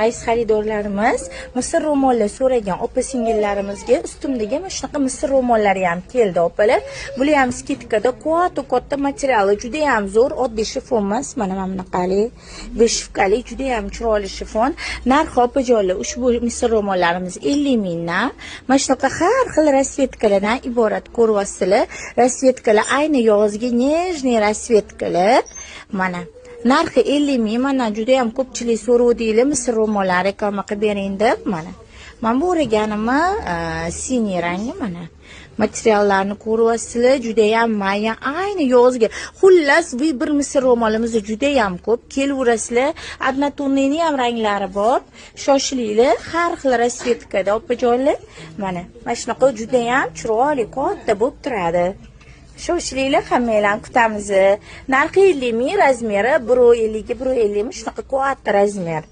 Aziz xaridorlarimiz, misr ro'mollar so'ragan opa singillarimizga ustimdagi mana shunaqa misr ro'mollari ham keldi, opalar. Bular ham скидка da, katta katta materiali juda ham zo'r, oddiy shifon emas. Mana bunaqali вышивка li juda ham chiroyli shifon. Narxi, opajonlar, ushbu misr ro'mollarimiz 50 mingdan. Mana shunaqa har xil расцветка lardan iborat, ko'ryapsizlar. Расцветка lar ayni yozgi нежный расцветка lar. Mana, narxi 50 ming. Mana, juda ham ko'pchilik so'rovdinglar, misr ro'mollari reklama qilib bering deb. Mana, mana bu o'raganimni синий rangi. Mana, materiallarni ko'ryapsizlar, judayam mayin, ayni yozgi. Xullas, bu bir misr ro'molimiz judayam ko'p, kelaverasizlar. Однотонный ni ham ranglari bor, shoshilinglar. Har xil расцветка da, opajonlar. Mana shunaqa judayam chiroyli, katta bo'lib turadi. Shoshilinglar, hammanglarni kutamiz. Narxi 50 ming, размер i 1,50 ga 1,50, shunaqa katta размер.